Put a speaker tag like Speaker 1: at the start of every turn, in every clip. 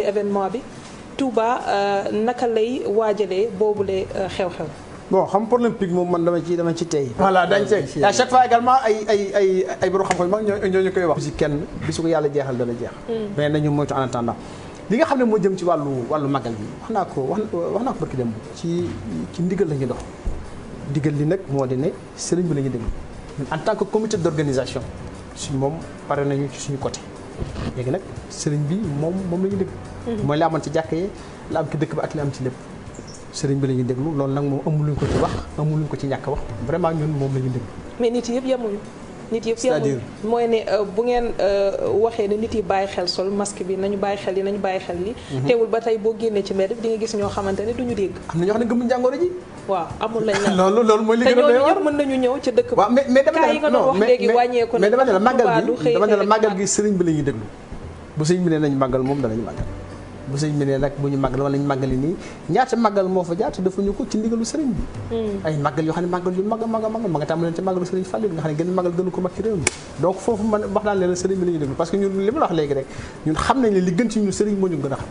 Speaker 1: événement bi Touba naka lay waajalee boobule xew-xew.
Speaker 2: bon xam problème pic moom man dama ci tey. voilà dañ tey à chaque fois également ay borom xam-xam mag ñoo koy wax. si kenn bisu ko yàlla jeexal dana jeex. mais nañu moytu en attendant li nga xam ne moo jëm ci wàllu màggal bi wax naa ko barki dem ci ndigal la ñuy dox. ndigal li nag moo di ne sëriñ bi la ñuy déglu en tant que comité d'organisation si moom pare nañu ci suñu côté léegi nag sëriñ bi moom la ñuy déglu. mooy la amoon ci jàkka yi la am ci dëkk ba ak li am ci lépp. sëriñ bi la ñuy déglu loolu nag moom amuluñ ko ci wax amuluñ ko ci ñàkk wax vraiment ñun moom la ñuy déglu.
Speaker 1: mais nit yëpp yemuñu. c'est-à-dire mooy ne bu ngeen waxee ne nit yi bàyyi xel sol masque bi nañu bàyyi xel yi. teewul ba tey boo génnee ci mbedd di nga gis ñoo xamante ne duñu dégg.
Speaker 2: am na ñoo xam ne gëmmuñ jàngoro ji.
Speaker 1: waaw amul lañ la
Speaker 2: loolu mooy li gën a doy waar
Speaker 1: te ñooñu ñëpp mën nañu ñëw ca dëkk ba.
Speaker 2: waaw mais dama
Speaker 1: yi nga doon wax léegi wàññeeku na.
Speaker 2: mais dama ne la màggal gi sëriñ bi la ñuy déglu bu sëriñ bi ne nañ màggal moom danañ màggal bu sëriñ bi ne nag bu ñu màggal wala ñu màggali nii ñaata màggal moo fa jaata dafa ñu ko ci ndigalu sëriñ bi ay màggal yoo xam ne màggal yu mag a mag a mag ma nga tàmbalee ci màggalu sëriñ Fallou nga xam ne gën màggal gënu ko mag ci réew mi donc foofu man wax naa leen sëriñ bi la ñuy déglu parce que ñun li ma la wax léegi rek ñun xam nañ ne li gën ci ñun sëriñ moo ñu gën a xam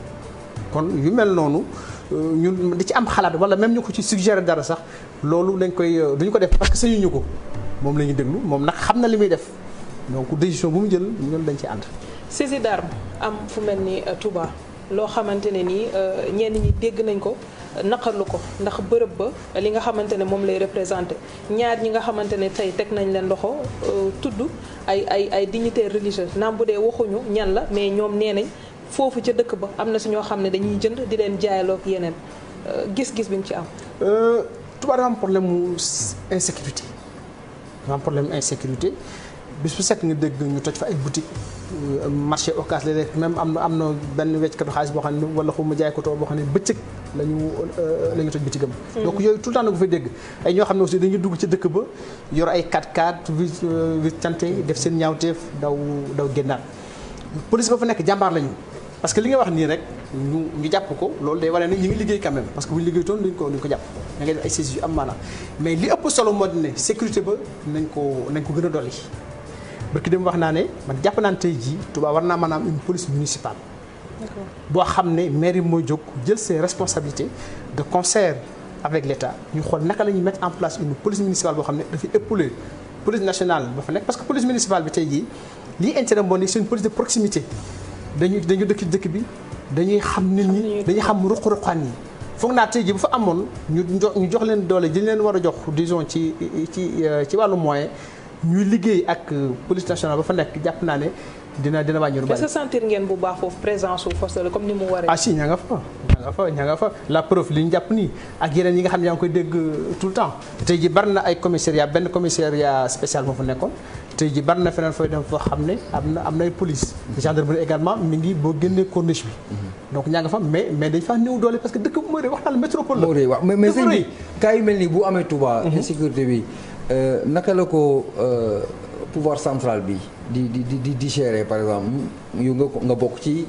Speaker 2: kon yu mel noonu ñun di ci am xalaat wala même ñu ko ci suggérer dara sax loolu dañ koy duñu ko def parce que sëñuñu ko moom la ñuy déglu moom nag xam na li muy def donc décision bu mu jël ñun dañ ci ànd.
Speaker 1: saisie d'arme am fu mel ni Touba loo xamante ne nii ñenn ñi dégg nañ ko naqarlu ko ndax bërëb ba li nga xamante ne moom lay représenté ñaar ñi nga xamante ne tey teg nañ leen loxo tudd ay dignitaires religieux naam bu dee waxuñu ñan la mais ñoom nee nañ foofu ca dëkk ba am na si ñoo xam ne dañuy jënd di leen jaayaloo ak yeneen gis-gis bi nga ci am.
Speaker 2: Touba dafa am problème mu insécurité dafa am problème insécurité bis bu set nga dégg ñu toj fa ay boutique marché Ocass léeg-léeg même am na benn wecckatu xaalis boo xam ne wala xaw ma jaay ko too boo xam ne bëccëg la ñu toj bitigam donc yooyu tout le temps nga fay dégg ay ñoo xam ne aussi dañuy dugg ci dëkk ba yor ay 4x4 vi cante def seen ñaawteef daw génnaat police ba fa nekk jàmbaar lañu parce que li nga wax nii rek ñu jàpp ko loolu day wane ne ñu ngi liggéey quand même parce que bu ñu liggéey toon duñ ko jàpp da ngay def ay saisies yu am maanaam mais li ëpp solo moo di ne sécurité ba nañ ko gën a dolli barki dem wax naa ne man jàpp naa ne tey jii Touba war naa mën a am une police municipale boo xam ne maire yi mooy jóg jël ses responsabilités de concert avec l'État ñu xool naka la ñuy mettre en place une police municipale boo xam ne dafay épauler police nationale ba fa nekk parce que police municipale bi tey jii lii intérêt moo ni c'est une police de proximité dañu dëkk bi dañuy xam nit ñi dañuy xam ruq-ruqaan yi foog naa tey jii bu fa amoon ñu jox leen doole di leen war a jox disons ci wàllu moyen ñuy liggéey ak police nationale ba fa nekk jàpp naa ne dina wàññi lu bari.
Speaker 1: est-ce que sentir ngeen bu baax foofu présence su force la comme ni mu waree.
Speaker 2: ah si ña nga fa la preuve li ñu jàpp nii ak yeneen yi nga xam ne yaa ngi koy dégg tout le temps tey ji bari na ay commissariat benn commissariat spécial moo fa nekkoon tey ji bari na feneen fooy dem foo xam ne am na ay police gendarmerie également mi ngi boo génnee corniche bi donc ñaa nga fa mais dañ faa néew doole parce que dëkk bu mooy rek wax naa la métropole la.
Speaker 3: moo rëy waaw mais sëñ bi cas yu mel nii bu amee Touba. insécurité bi naka la ko pouvoir central bi di gérer par exemple yu nga bokk ci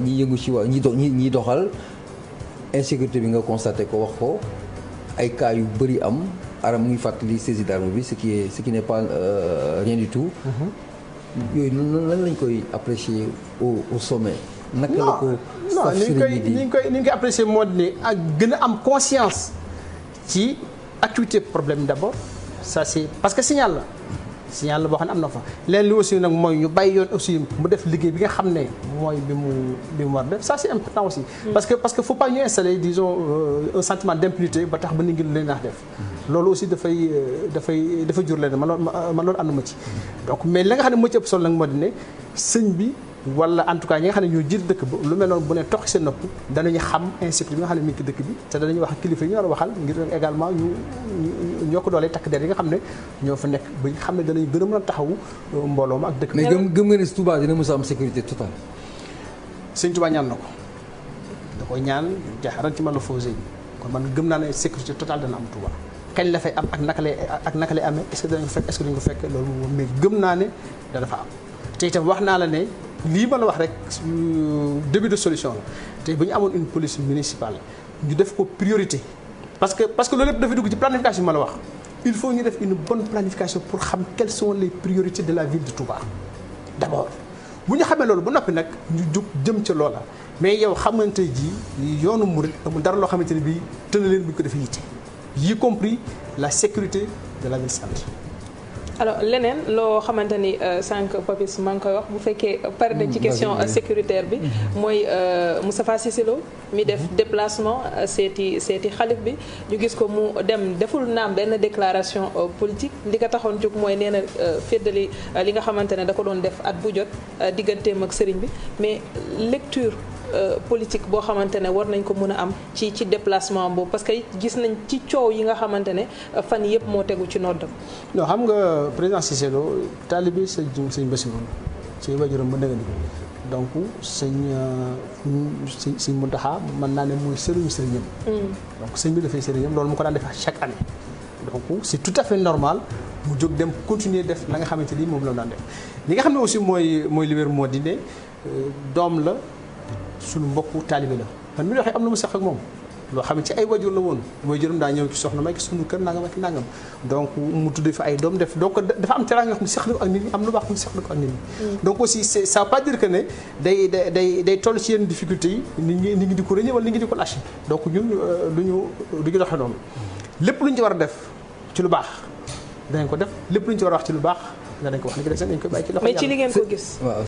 Speaker 3: ñi yëngu ci waa ñi doxal insécurité bi nga constaté ko wax ko ay cas yu bëri am aram mu ngi fàttali saisie d'arme bi ce qui n'est pas rien du tout. yooyu lan lañ koy apprécier au sommet. naka la ko staff
Speaker 2: ni ñu koy apprécier moo di ne ak gën a am conscience ci activité problème d'abord ça c'est parce que signal la boo xam ne am na fa leen li aussi nag mooy ñu bàyyi yoon aussi mu def liggéey bi nga xam ne mooy bi mu war def ça c'est important aussi parce que faut pas ñu installer disons un sentiment d'impunité ba tax ba nit ngi lu leen nax def loolu aussi dafa jur leen man loolu ànduma ci donc mais li nga xam ne moo ci ëpp solo nag moo di ne sëñ bi wala en tout cas ñi nga xam ne ñoo jiir dëkk ba lu mel noonu bu ne toog seen nopp danañu xam insécurité bi nga xam ne mi ngi ci dëkk bi te danañu wax ak kilifa yi ñu war a waxal ngir également ñoo ko doolee takk der yi nga xam ne ñoo fa nekk ba xam ne danañu gën a mën a taxawu mbooloo ma ak dëkk bi.
Speaker 3: mais gëm nga ne Touba dina mës a am sécurité totale.
Speaker 2: Sëñ Touba ñaan na ko da koy ñaan jaaxaran ci man la fausé kon man gëm naa ne sécurité totale dana am Touba kañ la fay am ak naka lay amee est-ce que danañ ko fekk est-ce que duñ ko fekk loolu moom mais gëm naa ne dana fa am te itam wax naa la ne lii ma la wax rek début de solution la tey bu ñu amoon une police municipale ñu def ko priorité parce que loolu lépp dafa dugg ci planification bi ma la wax il faut ñu def une bonne planification pour xam quelles sont les priorités de la ville de Touba d'abord bu ñu xamee loolu ba noppi nag ñu jóg jëm ca loola mais yow xam nga tey jii yoonu murit amul dara loo xamante ne bii tëna leen bu ñu ko defee yitte y compris la sécurité de la ville sainte.
Speaker 1: alors leneen loo xamante ni sànq Papis maa ngi koy wax bu fekkee pare na ci question sécuritaire bi mooy Moustapha Cissé Lo mi def déplacement seeti xalif bi ñu gis ko mu dem deful naam benn déclaration politique li ko taxoon jóg mooy nee na féddali li nga xamante ne da ko doon def at bu jot digganteem ak sëriñ bi mais lecture politique boo xamante ne war nañ ko mën a am ci déplacement boobu parce que gis nañ ci coow yi nga xamante ne fan yëpp moo tegu ci noddam.
Speaker 2: non xam nga président Cissé Lo taalibe sëñ Bassirou ci wajuram ba ndëgëni donc sëñ Mountakha mën naa ne mooy sëriñam. donc sëñ bi dafay sëriñam loolu mu ko daan def chaque année. donc c'est tout à fait normal mu jóg dem continuer def la nga xamante ni moom la daan def li nga xam ne aussi mooy li wér moo di ne doom la. suñu mbokku taalibe la man mi waxee am na mu sax ak moom loo xam ne ci ay wajur la woon wajuram daa ñëw ci soxna may ki suñu kër nangam ak nangam donc mu tuddee fa ay doom def donc dafa am teraanga nga xam ne seq na ko ak nit ñi am lu baax mu seq na ko ak nit ñi donc aussi c'est ça veut pas dire que ne day toll ci yenn difficultés yi nit ñi di ko rëñe wala nit ñi di ko lâché donc ñun duñu doxee noonu lépp lu ñu ci war a def ci lu baax danañ ko def lépp lu ñu ci war a wax ci lu baax danañ ko wax ni ki def seen dañ koy bàyyi ci loxo
Speaker 1: mais ci li ngeen ko gis